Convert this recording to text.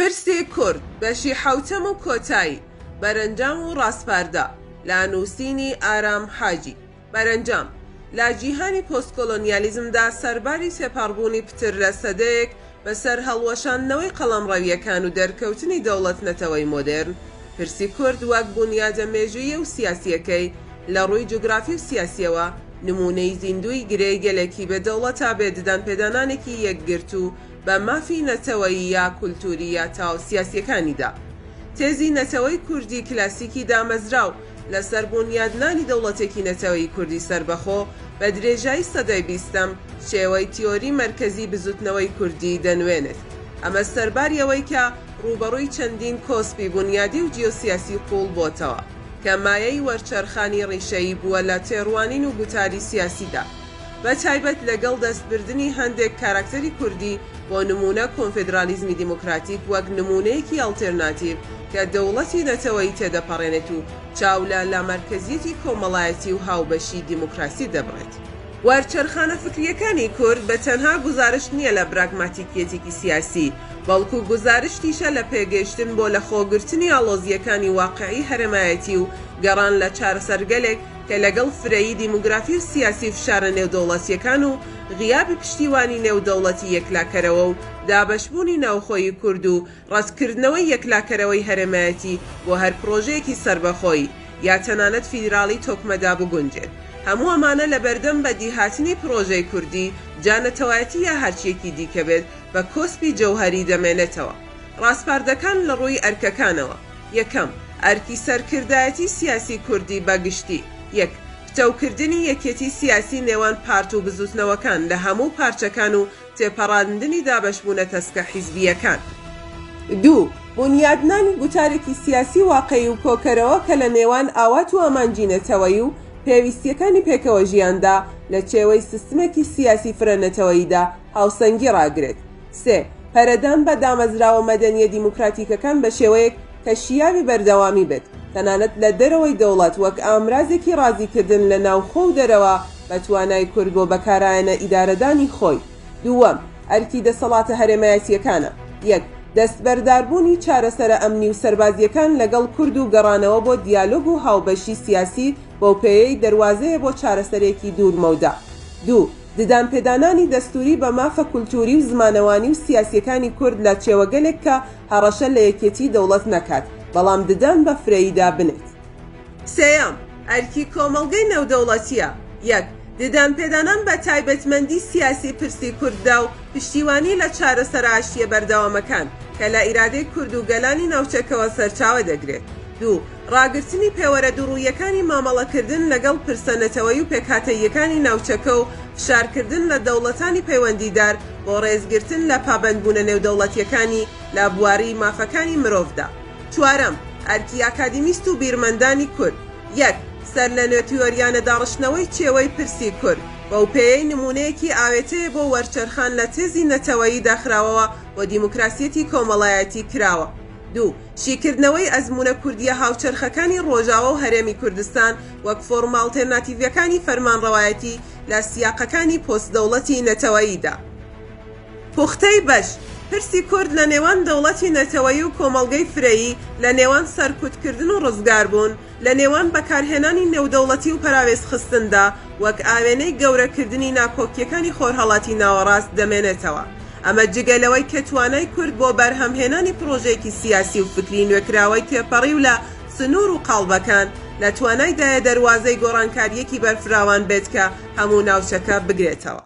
پرسی کورد، بەشی حەوتەم و کۆتایی، بەرەنجام و ڕاسپاردە، لە نووسینی ئارام حاجی. بەرەنجام، لە جیهانی پۆستکۆلۆنیالیزمدا سەرباری تێپەڕبوونی پتر لە سەدەیەک بەسەر هەڵوەشاندنەوەی قەڵەمڕەوییەکان و دەرکەوتنی دەوڵەت-نەتەوەی مۆدێرن، پرسی کورد وەک بونیادە مێژوویی و سیاسییەکەی لە ڕووی جوگرافی و سیاسییەوە نموونەی زیندووی گرێی گەلێکی بێ دەوڵەتە بێ ددانپێدانانێکی یەکگرتوو بە مافی نەتەوەیی یا کولتووری یا تاو سیاسییەکانیدا. تێزی نەتەوەی کوردی کلاسیکی دامەزراو لەسەر بونیادنانی دەوڵەتێکی نەتەوەیی کوردی سەربەخۆ بە درێژایی سەدەی بیستەم شێوەی تیۆری مەرکەزی بزوتنەوەی کوردی دەنوێنێت. ئەمە سەرباری ئەوەی کە ڕووبەڕووی چەندین کۆسپی بونیادی و جیۆسیاسی قووڵ بۆتەوە کە مایەی وەرچەرخانی ڕیشەیی بووە لە تێڕوانین و گوتاری سیاسیدا بە تایبەت لەگەڵ دەستبردنی هەندێک کاراکتەری کوردی بۆ نموونە کۆنفێدرالیزمی دیموکراتیک وەک نموونەیەکی ئەڵتێرناتیڤ کە دەوڵەتی نەتەوەیی تێدەپەڕێنێت و چاو لە لامەرکەزیەتی کۆمەڵایەتی و هاوبەشی دیموکراسی دەبڕێت. وەرچەرخانە فکرییەکانی کورد بە تەنها گوزارشت نییە لە براگماتیکیەتێکی سیاسی، بەڵکو گوزارشتیشە لە پێگەیشتن بۆ لەخۆگرتنی ئاڵۆزییەکانی واقعی هەرێمایەتی و گەڕان لە چارەسەرگەلێک کە لەگەڵ فرەیی دیموگرافی و سیاسی و فشارە نێودەوڵەتییەکان و غیابی پشتیوانی نێودەوڵەتی یەکلاکەرەوە و دابەشبوونی ناوخۆیی کورد و ڕەتکردنەوەی یەکلاکەرەوەی هەرێمایەتی بۆ هەر پڕۆژەیەکی سەربەخۆیی یا تەنانەت فیدراڵی تۆکمەدا بگونجێت. هەموو ئەمانە لەبەردەم بەدیهاتنی پڕۆژەی کوردی، جا نەتەوایەتی یا هەرچییەکی دیکە بێت، بە کۆسپی جەوهەری دەمێنێتەوە. ڕاسپاردەکان لە ڕووی ئەرکەکانەوە. یەکەم، ئەرکی سەرکردایەتی سیاسی کوردی بە گشتی. یەک. پتەوکردنی یەکێتی سیاسی نێوان پارت و بزووتنەوەکان لە هەموو پارچەکان و تێپەڕاندنی دابەشبوونە تەسکە حیزبییەکان. دوو. بونیادنانی گوتارێکی سیاسی واقعی و کۆکەرەوە کە لە نێوان ئاوات و ئامانجی نەتەوەیی و پێویستییەکانی پێکەوەژیاندا لە چێوەی سیستمێکی سیاسی فرەنەتەوەییدا هاوسەنگی ڕاگرێت. سێ. پەرەدان بە دامەزراوە مەدەنییە دیموکراتیکەکان بە شێوەیەک کە شیاوی بەردەوامی بێت تەنانەت لە دەرەوەی دەوڵەت وەک ئامرازێکی ڕازیکردن لە ناوخۆ و دەرەوە بە توانای کورد بۆ بەکارایەنە ئیدارەدانی خۆی. دووەم، ئەرکی دەسەڵاتە هەرێمایەتییەکانە. یەک. دەستبەرداربوونی چارەسەرە ئەمنی و سەربازییەکان لەگەڵ کورد و گەڕانەوە بۆ دیالۆگ و هاوبەشی سیاسی بەوپێیەی دەروازەیە بۆ چارەسەرێکی دوور مەودا. دوو. ددانپێدانانی دەستووری بە مافە کولتووری و زمانەوانی و سیاسییەکانی کورد لە چێوەگەلێک کە هەڕەشە لە یەکێتیی دەوڵەت نەکات، بەڵام ددان بە فرەییدا بنێت. سێیەم، ئەرکی کۆمەڵگەی نێودەوڵەتییە. یەک. ددانپێدانان بە تایبەتمەندی سیاسی پرسی کورددا و پشتیوانی لە چارەسەرە ئاشتییە بەردەوامەکان کە لە ئیرادەی کورد و گەلانی ناوچەکەوە سەرچاوە دەگرێت. دوو. ڕاگرتنی پێوەرە دووڕووییەکانی مامەڵەکردن لەگەڵ پرسە نەتەوەیی و پێکهاتەییەکانی ناوچەکە و فشارکردن لە دەوڵەتانی پەیوەندیدار بۆ ڕێزگرتن لە پابەندبوونە نێودەوڵەتییەکانی لە بواری مافەکانی مرۆڤدا. چوارەم، ئەرکی ئاکادیمیست و بیرمەندانی کورد. یەک، سەرلەنوێ تیۆریانە داڕشتنەوەی چێوەی پرسی کورد، بەوپێیەی نموونەیەکی ئاوێتەیە بۆ وەرچەرخان لە تێزی نەتەوەیی داخراوەوە بۆ دیموکراسیەتی کۆمەڵایەتی کراوە. دوو، شیکردنەوەی ئەزموونە کوردییە هاوچەرخەکانی ڕۆژاوا و هەرێمی کوردستان وەک فۆڕمە ئەڵتێرناتیڤەکانی فەرمانڕەوایەتی لە سیاقەکانی پۆست-دەوڵەتی نەتەوەییدا. پوختەی بەش، پرسی کورد لە نێوان دەوڵەتی نەتەوەیی و کۆمەڵگەی فرەیی، لە نێوان سەرکوتکردن و ڕزگاربوون، لە نێوان بەکارهێنانی نێودەوڵەتی و پەراوێزخستندا، وەک ئاوێنەی گەورەکردنی ناکۆکییەکانی خۆرهەڵاتی ناوەڕاست دەمێنێتەوە. ئەمە جگە لەوەی کە توانای کورد بۆ بەرهەمهێنانی پڕۆژەیەکی سیاسی و فکری نوێکراوەی تێپەڕیو لە سنوور و قاڵبەکان، لە توانایدایە دەروازەی گۆڕانکارییەکی بەرفراوان بێت کە هەموو ناوچەکە بگرێتەوە.